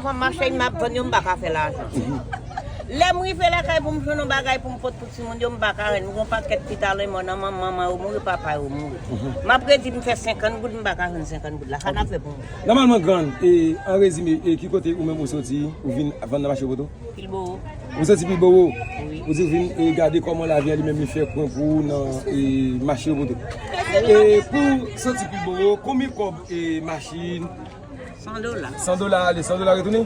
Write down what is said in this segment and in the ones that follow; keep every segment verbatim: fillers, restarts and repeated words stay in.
Fò m mache, m ap vann yo, m pa ka fè lajan. Lè m rive lakay pou m jwenn yon bagay pou m pot pou timoun yo, m pa ka jwenn. M gen yon pakèt ti talan mò nan manman yo mouri, papa yo mouri. M ap redi m fè senkant goud, m pa ka jwenn senkant goud la. Sa n ap fè pou mwen. Nòmalman, Grann, e, an rezime, e, ki kote ou menm ou soti, ou vin vann nan mache Poto? Pilbowo. Ou soti Pilbowo? Wi. Ou di ou vin, e, gade kòman lavi a li menm li fè kwen pou ou nan, e, mache Poto. E, pou soti Pilbowo, konbyen kòb, e, machin? San dola. San dola ale, san dola retounen?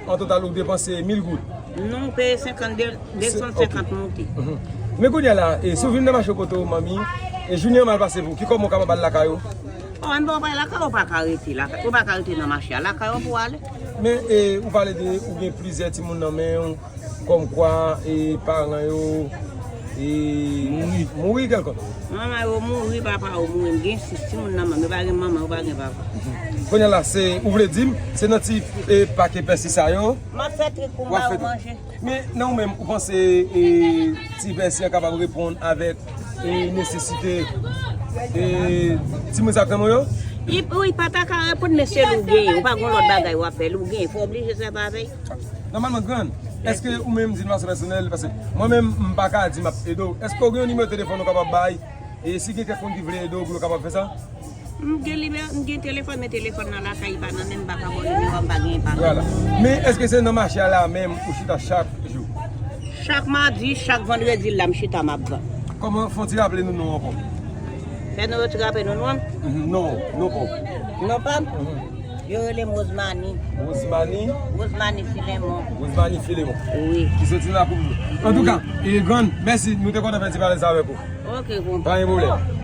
An total, ou depanse mil goud. Non, m peye senkant, de san senkant monte. Mhm. Men kounye a la, e, si w vin nan mache Poto, manmi, e jounen an mal pase pou ou, ki kòman w kapab al lakay ou? Bon, mwen, bon, lakay ou pa ka rete, lakay, ou pa ka rete nan mache a, lakay ou pou ale. Men, e, ou pale de, ou gen plizyè timoun nan men w, kòmkwa, e, paran yo, e, mouri, mouri kèlkòm. Manman yo mouri, papa yo mouri. M gen sis timoun nan manman, yo pa gen manman, yo pa gen papa. Kounye a la, se, ou vle di m, se nan ti, e, pake pèsi sa yo? M ap fè trik pou m ba yo manje. Men, nan ou menm, ou panse, e, ti pèsi an kapab reponn avèk, e, nesesite, e, timoun sa k nan men w yo? Li, wi, pa ta ka reponn, men se l ou genyen. Ou pa gen lòt bagay w ap fè, l ou genyen. Fò w oblije sèvi avè l. Nòmalman, Grann, èske ou menm, di n fason pèsonèl, paske mwen menm, m pa ka di m ap ede w. Èske w gen yon nimewo telefòn ou kapab bay? E si gen kèk moun ki vle ede w pou yo kapab fè sa? M gen nimewo, m gen telefòn, men telefòn nan lakay, li pa nan men m, m pa ka ba w nimewo a, m pa genyen pa. Vwala. Men èske se nan mache a la menm ou chita chak jou? Chak madi, chak vandredi la, m chita, m ap vann. Kòman, fè yon ti raple nou non ankò? Fè nou yon ti raple nou non? Mhm, non, non pa w. Non pa m? Mhm. Yo rele m Rosemary. Rosemary? Rosemary Filemon. Rosemary Filemon. Wi. Ki soti nan lakou. Antouka, e, Grann, mèsi. Nou te kontan fè ti pale sa avèk ou. Ok, bon. Pa gen pwoblèm.